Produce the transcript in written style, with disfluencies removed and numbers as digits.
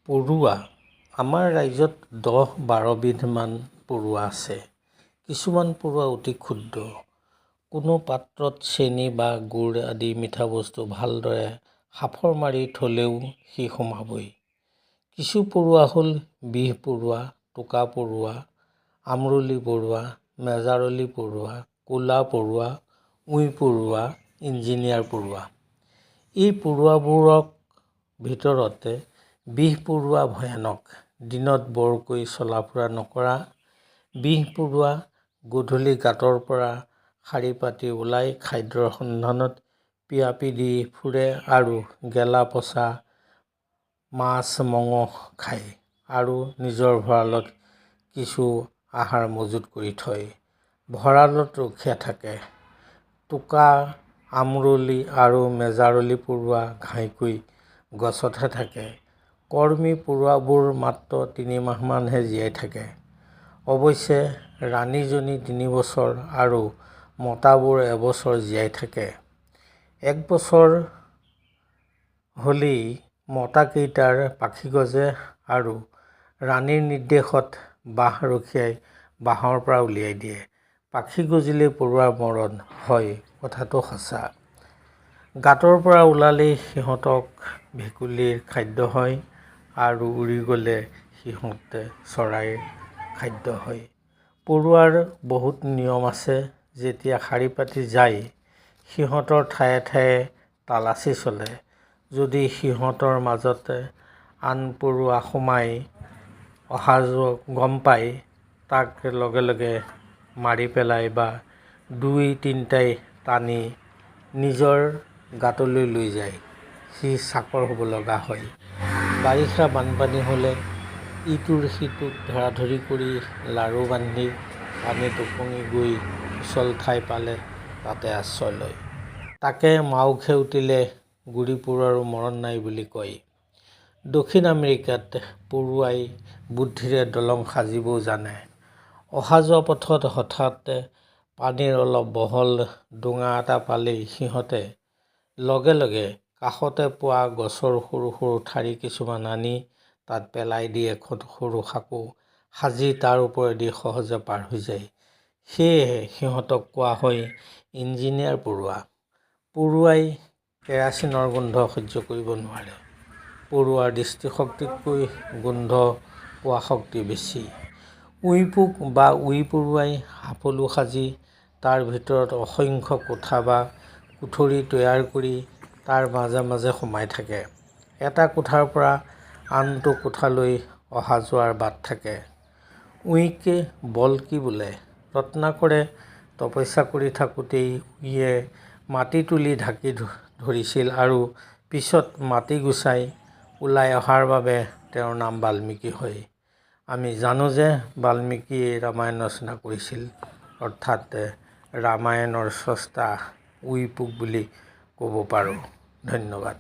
পৰুৱা আমাৰ ৰাজ্যত 10-12 বিধমান পৰুৱা আছে। কিছুমান পৰুৱা অতি ক্ষুদ্ৰ। কোনো পাত্ৰত চেনি বা গুৰ আদি মিঠা বস্তু ভালদৰে সাঁফৰ মাৰি থ'লেও সি সোমাবই। কিছু পৰুৱা হ'ল বিহ পৰুৱা, টোকা পৰুৱা, আমৰলি পৰুৱা, মেজাৰলি পৰুৱা, ক'লা পৰুৱা, উঁই পৰুৱা, ইঞ্জিনিয়াৰ পৰুৱা। এই পৰুৱাবোৰক ভিতৰতে বিহ পৰুৱা ভয়ানক। দিনত বৰকৈ চলা ফুৰা নকৰা বিহ পৰুৱা গধূলি গাঁতৰ পৰা শাৰী পাতি ওলাই খাদ্যৰ সন্ধানত পিয়াপি দি ফুৰে আৰু গেলা পচা মাছ মঙহ খায় আৰু নিজৰ ভঁৰালত কিছু আহাৰ মজুত কৰি থয়। ভঁৰালত ৰখীয়া থাকে। টোকা, আমৰলি আৰু মেজাৰলি পৰুৱা ঘাইকৈ গছতহে থাকে। কৰ্মী পৰুৱাবোৰ মাত্ৰ 3 মাহমানহে জীয়াই থাকে। অৱশ্যে ৰাণীজনী 3 বছৰ আৰু মতাবোৰ এবছৰ জীয়াই থাকে। এক বছৰ হ'লেই মতাকেইটাৰ পাখি গজে আৰু ৰাণীৰ নিৰ্দেশত বাহ ৰখীয়াই বাহৰ পৰা উলিয়াই দিয়ে। পাখি গজিলেই পৰুৱাৰ মৰণ হয়, কথাটো সঁচা। গাঁতৰ পৰা ওলালেই সিহঁতক ভেকুলীৰ খাদ্য হয় আৰু উৰি গ'লে সিহঁতে চৰাইৰ খাদ্য হয়। পৰুৱাৰ বহুত নিয়ম আছে। যেতিয়া শাৰী পাতি যায়, সিহঁতৰ ঠায়ে ঠায়ে তালাচী চলে। যদি সিহঁতৰ মাজতে আন পৰুৱা সোমাই অহা যোৱা গম পায়, তাক লগে লগে মাৰি পেলায় বা দুই তিনিটাই টানি নিজৰ গাঁতলৈ লৈ যায়। সি চাকৰ হ'ব লগা হয়। বাৰিষা বানপানী হ'লে ইটোৰ সিটোক ধৰা ধৰি কৰি লাৰু বান্ধি পানীত উপঙি গৈ সুচল ঠাই পালে তাতে আশ্ৰয় লয়। তাকে মাউখে উটিলে গুৰি পৰুৱাৰো মৰণ নাই বুলি কয়। দক্ষিণ আমেৰিকাত পৰুৱাই বুদ্ধিৰে দলং সাজিবও জানে। অহা যোৱা পথত হঠাৎ পানীৰ অলপ বহল ডোঙা এটা পালেই সিহঁতে লগে লগে কাষতে পোৱা গছৰ সৰু সৰু ঠাৰি কিছুমান আনি তাত পেলাই দি এখন সৰু সাঁকো সাজি তাৰ ওপৰেদি সহজে পাৰ হৈ যায়। সেয়েহে সিহঁতক কোৱা হয় ইঞ্জিনিয়াৰ পৰুৱা। পৰুৱাই কেৰাচিনৰ গোন্ধ সহ্য কৰিব নোৱাৰে। পৰুৱাৰ দৃষ্টিশক্তিতকৈ গোন্ধ পোৱা শক্তি বেছি। উঁই পোক বা উঁই পৰুৱাই হাপলু সাজি তাৰ ভিতৰত অসংখ্য কোঠা বা কুঠৰী তৈয়াৰ কৰি তাৰ মাজে মাজে সোমাই থাকে। এটা কোঠাৰ পৰা আনটো কোঠালৈ অহা যোৱাৰ বাট থাকে। উঁইক বলকি বোলে। ৰত্নাকৰে তপস্যা কৰি থাকোঁতেই উঁইয়ে মাটি তুলি ঢাকি ধৰিছিল আৰু পিছত মাটি গুচাই ওলাই অহাৰ বাবে তেওঁৰ নাম বাল্মীকি হয়। আমি জানো যে বাল্মীকিয়ে ৰামায়ণ ৰচনা কৰিছিল, অৰ্থাৎ ৰামায়ণৰ স্ৰষ্টা উঁই পোক বুলি ক'ব পাৰোঁ। ধন্যবাদ।